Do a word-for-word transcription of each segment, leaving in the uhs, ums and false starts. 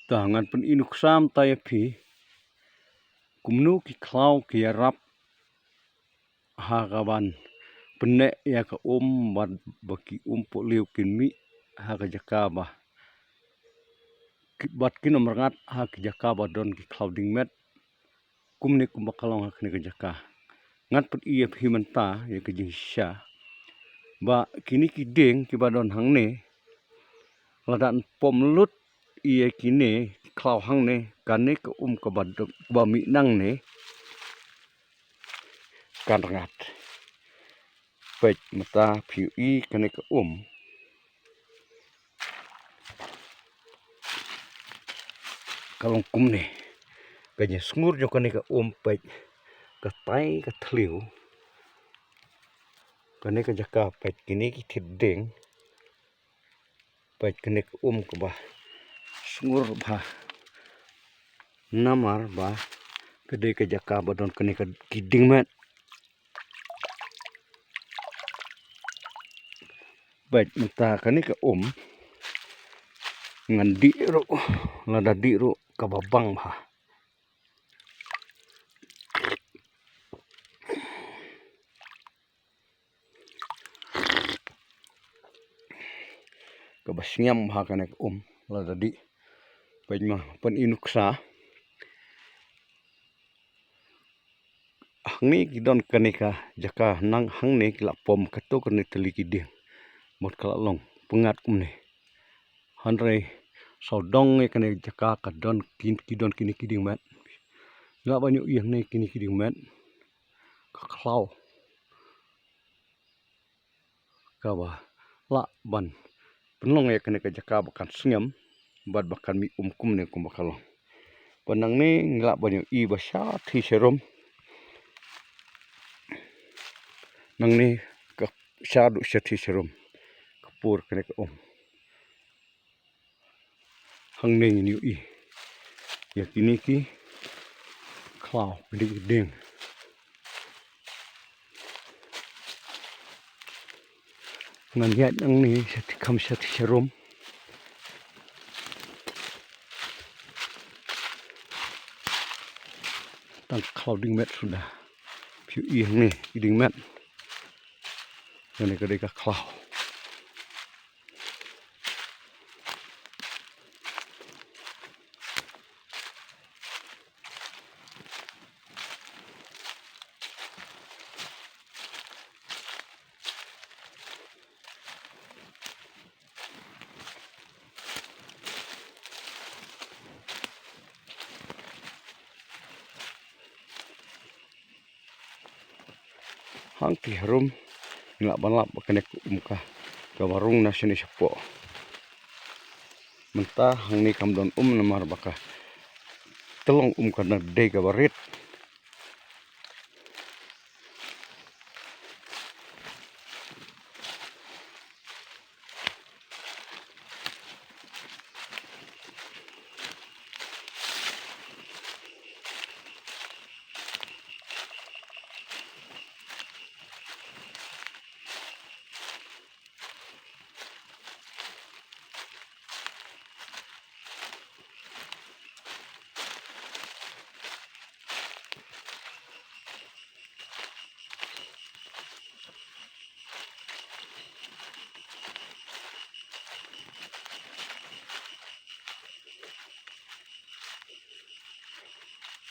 Ta ngan pyni nuksa mynta ïa phi kumno ki khlaw ki ïarap ha ka ban pynneh ïa ka um bad ba ki um pohliew kin mih ha ka jaka ba ki, bad kin ym rngat ha ka jaka ba don ki khlaw dieng met. Kumne kumba ka long ha kane ka jaka. Ngan pyni ïa phi mynta ïa ka jingshisha ba kine ki dieng kiba don hangne, lada yn pom lut ïa kine ki khlaw hangne, kane ka um kaba dep, kaba mih nangne kan rngat. Peit mynta phi ïohi kane ka um ka long kumne. Ka jingsngur jong kane ka um, peit, ka tai ka thliew. Kane ka jaka, peit, kine ki thied dieng. Peit kane ka um kaba sngur bha. Namar ba ka dei ka jaka ba don kane ka, ki dieng met. Peit mynta kane ka um ngan dih ruh, lada dih ruh kaba bang bha. Kaba sngem bha kane ka um lada dih. Peit ma, pyni nuksa. Hangne ki don kane ka jaka, nang hangne ki la pom kato kane tylli ki dieng. Mut ka la long pyngngad kumne. Hynrei sawdong ïa kane jaka ka don kin, ki don kine ki dieng met. Ngi lah ban ïohi hangne kine ki dieng met. Ka khlaw kaba lah ban pynlong ïa kane ka jaka ba kan sngem bad ba kan mih um kumne kumba ka long. Bad nangne ngi lah ban ïohi ba shathie sharum. Nangne ka shaduh shathie sharum ka pur kane ka um. Hangne ngin ïohi ïa kine ki khlaw, kine ki dieng. Ngan ïaid nangne shathie kham shathie sharum. Tang khlaw dieng met suda. Phi ïohi hangne ki dieng met. Kane ka dei ka khlaw. Hangtei harum ngi lah ban lap ba kane ka um ka, kaba rung na shane shapoh. Mynta hangne kam don um namar ba ka tyllong um ka na dei kaba rit.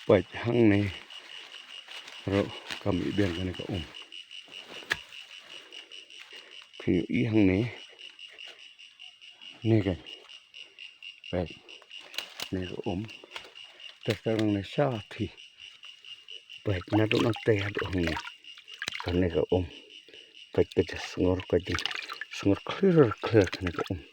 Peit hangne ruh kam i biang kane ka um. Phi ïohi hangne. Ne ka. Peit. Ne ka um. Ter ter ne shathie. Peit naduh nangtei haduh hangne. Kane ka um. Peit ka jingsngur, ka jingsngur clear clear kane ka um.